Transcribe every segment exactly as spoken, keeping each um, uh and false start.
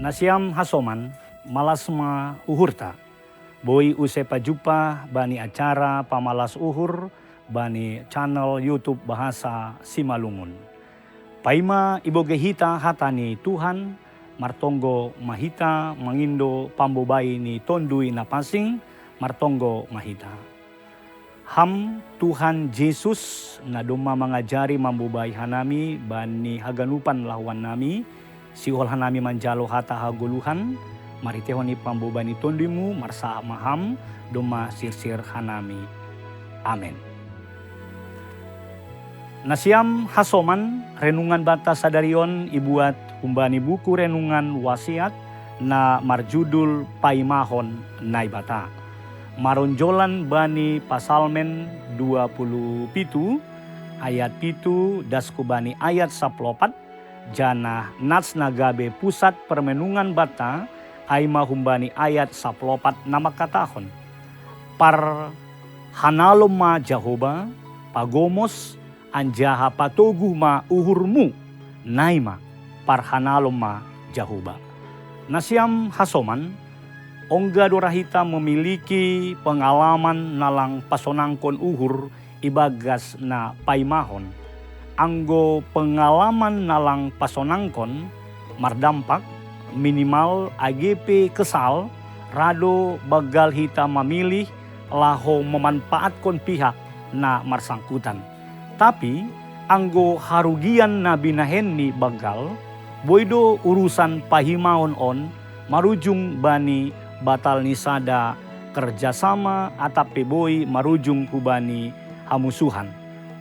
Nasiam hasoman, malas ma uhurta. Boi use pajumpa bani acara pamalas uhur bani channel YouTube Bahasa Simalungun. Paima ibogei hita hata ni Tuhan, martonggo ma hita mangindo pambobai ni Tonduy Napansing, martonggo ma hita. Ham Tuhan Jesus, na domma mangajari mambobai hanami bani haganupan lahoannami, sihol hanami manjalo hata hagoluhan, marhiteihon ni pambobai ni Tonduymu, marsahap ma Ham, domma sirsir hanami. Amen. Nasiam hasoman, renungan banta sadarion ibuat humbani buku renungan Wasiat na marjudul Paimahon Naibata. Maronjolan bani Pasalmen dua puluh pitu, ayat pitu, das hubani ayat saplopat, janah nats na gabe pusat permenungan banta, ai ma humbani ayat saplopat na mangkatahon: Parhanalom ma Jahowa, pagomos, anjaha patoguh ma uhurmu, nai ma, parhanalom ma Jahowa. Nasiam hasoman, ongga do ra hita memiliki pengalaman na lang pasonangkon uhur ibagas na paimahon. Anggo pengalaman na lang pasonangkon mardampak, minimal age pe kesal, ra do banggal hita mamilih laho memanpaatkon pihak na marsangkutan. Tapi, anggo harugian na binahen ni banggal, boi do urusan paimahon on marujung bani batal ni sada kerjasama atap pe boi marujung hubani hamusuhan.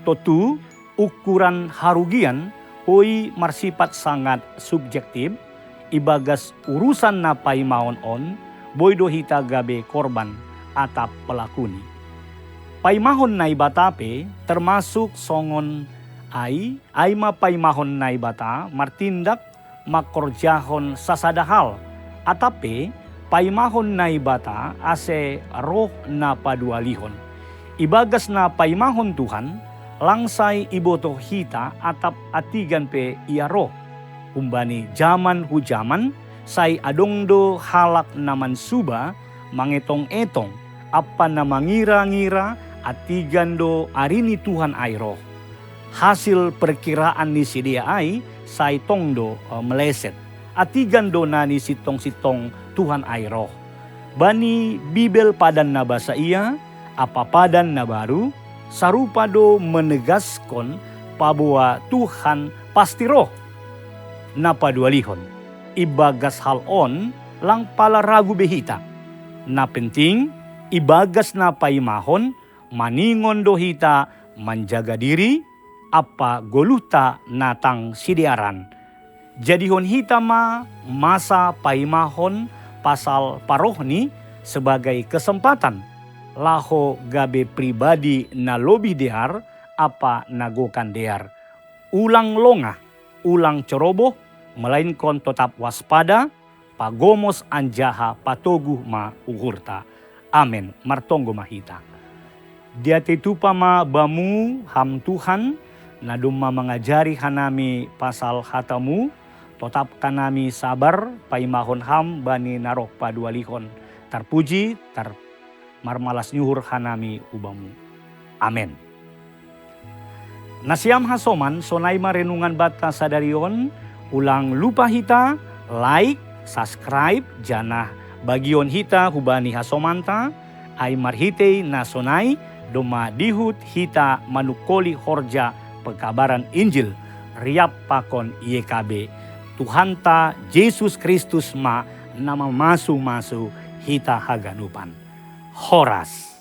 Tontu, ukuran harugian boi marsipat sangat subjektif, ibagas urusan na paimahon on, boi do hita gabe korban atap pelakuni. Paimahon Naibata pe termasuk songon ai, ai ma paimahon Naibata martindak mangkorjahon sasada hal, atap pe paimahon Naibata ase roh na padualihon. Ibagas na paimahon Tuhan, lang sai ibotoh hita atap antigan pe Ia roh. Humbani jaman hu jaman, sai adong do halak na mansuba, mangetong-etong, ampa na mangira-ngira, antigan do ari ni Tuhan ai roh. Hasil perkiraan ni sidea ai sai tong do, eh, meleset. Antigan do na nisintong-sintong Tuhan ai roh. Bani Bibel Padan na Basa Ia ampa Padan na Baru, sarupa do menegaskon paboa Tuhan pasti roh, na padualihon. Ibagas hal on, lang pala ragu be hita. Na penting, ibagas na paimahon, maningon do hita manjaga diri ampa goluhta na tang sidearan. Jadihon hita ma masa paimahon pasal parohni sebagai kesempatan laho gabe pribadi na lobih dear ampa na gokan dear. Ulang longah, ulang ceroboh, melainkan totap waspada, pagomos anjaha patoguh ma uhurta. Amen. Martonggo ma hita. Diatei tupa ma Bamu, Ham Tuhan, na domma mangajari hanami pasal hata-Mu, totap hanami sabar, paimahon Ham bani na roh padualihon. Tarpuji, tar-, marmalas ni uhur hanami hu Bamu. Amen. Nasiam hasoman, sonai ma renungan banta sadari on, ulang lupa hita like, subscribe, janah bagion hita hubani hasomanta, ai marhitei na sonai domma dihut hita manungkoli horja pekabaran Injil riap pakon Y K B. Tuhanta Jesus Kristus ma na mamasu-masu hita haganupan. Horas.